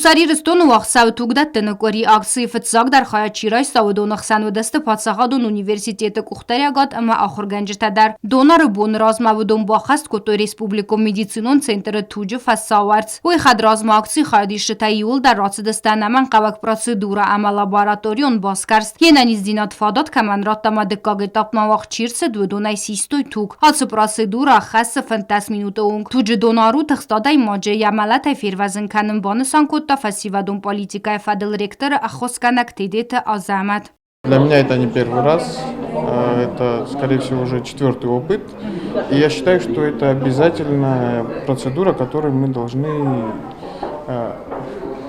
Хуссар Ирыстоны уагъд цӕуы тугдӕттыны къуыри. Акцийы фыццагдӕр хайад чи райста, уыдоны хсӕн уыдысты паддзахадон университеты къухдариуӕгад ӕмӕ ахуыргӕнджытӕ дӕр. Доноры боны размӕ уыдон баххӕст кодтой республикон медицинон центры туджы фӕсауӕрц. Уый хӕдразмӕ акцийы хайадисджытӕ иууылдӕр рацыдысты ӕнӕмӕнгхъӕуӕг процедурӕ ӕмӕ лабораторион басгӕрст. Йе нӕниздзинад фадат кӕмӕн радта ӕмӕ дыккаг этапмӕ уагъд чи рцыд, уыдонӕй систой туг. Ацы процедурӕ хӕссы 15 минуты онг. Туджы донор у тыхст адӕймаджы йӕ мӕлӕтӕй фервӕзын кӕнын, банысан кодта фӕсивӕдон политикӕйы фӕдыл ректоры ӕххуысгӕнӕг Тедеты Азӕмӕт. Для меня это не первый раз, это, скорее всего, уже четвертый опыт. И я считаю, что это обязательная процедура, которую мы должны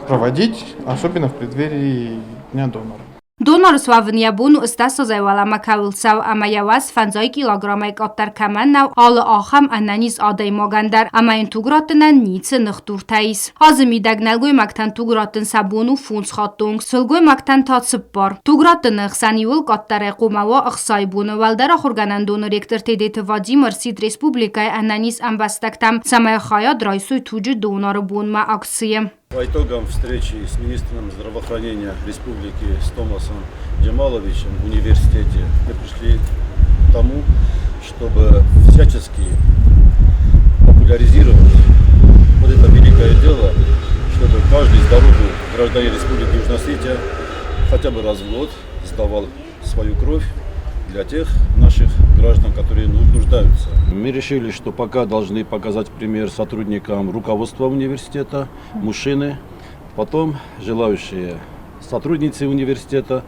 проводить, особенно в преддверии Дня донора. Донор суӕвын йӕ бон у стӕссӕдзӕй уӕлӕмӕ кӕуыл цӕуы ӕмӕ йӕ уӕз фӕндзай килограммӕй къаддӕр кӕмӕн нӕу, алы ахӕм ӕнӕниз адӕймагӕн дӕр ӕмӕ йын туг раттынӕн ницы ныхдуртӕ ис. Азы мидӕг нӕлгоймӕгтӕн туг раттын сӕ бон у фондз хатты онг, сылгоймӕгтӕн та цыппар. Туг раттыны хсӕн иуыл къаддӕрӕй хъуамӕ уа ӕхцайы боны. Уӕлдӕр ахуыргӕнӕндоны ректор Тедеты Вадим ӕрсидт республикӕйы ӕнӕниз ӕмбӕстӕгтӕм, цӕмӕй хайад райсой туджы доноры бонмӕ акцийы. По итогам встречи с министром здравоохранения республики с Томасом Джамаловичем в университете мы пришли к тому, чтобы всячески популяризировать вот это великое дело, чтобы каждый здоровый гражданин Республики Южная Осетия хотя бы раз в год сдавал свою кровь для тех наших граждан, которые нуждаются. Мы решили, что пока должны показать пример сотрудникам руководства университета, мужчины, потом желающие сотрудницы университета,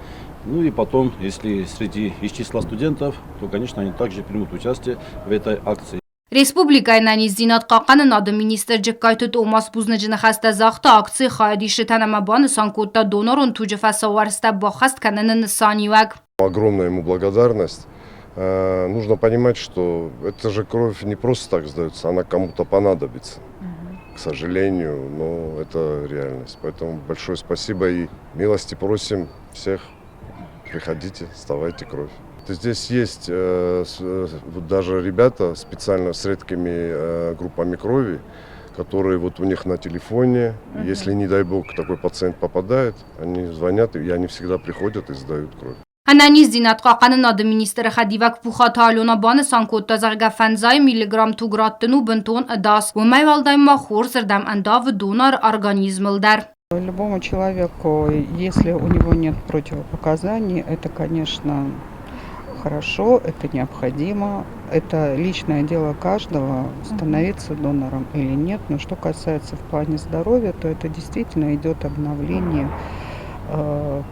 ну и потом, если среди из числа студентов, то, конечно, они также примут участие в этой акции. Республикӕйы ӕнӕниздзинад хъахъхъӕнынады министр Джыккайты Томас бузныджы ныхӕстӕ загъта акцийы хайадисджытӕн ӕмӕ банысан кодта донорон туджы фӕсауӕрцтӕ баххӕст кӕныны нысаниуӕг. Огромная ему благодарность. Нужно понимать, что эта же кровь не просто так сдается, она кому-то понадобится. К сожалению, но это реальность. Поэтому большое спасибо и милости просим всех. Приходите, сдавайте кровь. Здесь есть даже ребята специально с редкими группами крови, которые вот у них на телефоне, если, не дай бог, такой пациент попадает, они звонят, и они всегда приходят и сдают кровь. Ӕнӕниздзинад хъахъхъӕнынады министры хӕдивӕг Пухаты Алена банысан кодта, зӕгъгӕ, фӕндзай миллиграмм туг раттын у бынтон ӕдас. Уымӕй уӕлдай ма хорзырдӕм ӕндавы доноры организмыл дӕр. Любому человеку, если у него нет противопоказаний, это, конечно, хорошо, это необходимо. Это личное дело каждого, становиться донором или нет. Но что касается в плане здоровья, то это действительно идет обновление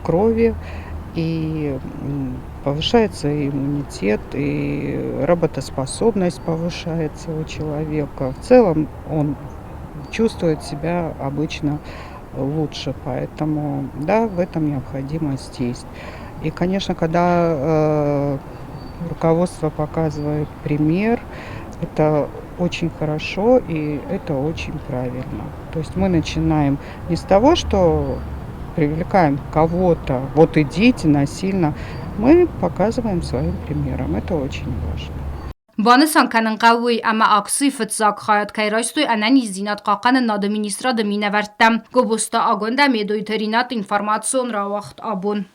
крови и повышается иммунитет, и работоспособность повышается у человека. В целом он чувствует себя обычно лучше, поэтому да, в этом необходимость есть. И, конечно, когда руководство показывает пример, это очень хорошо и это очень правильно. То есть мы начинаем не с того, что привлекаем кого-то, вот идите насильно, мы показываем своим примером. Это очень важно. Банысан кӕнын хъӕуы уый, ӕмӕ акцийы фыццаг хайад кӕй райстой ӕнӕниздзинад хъахъхъӕнынады министрады минӕвӕрттӕ. Гобозты Агуындӕ, Медойты Ринат, информацион рауагъд абон.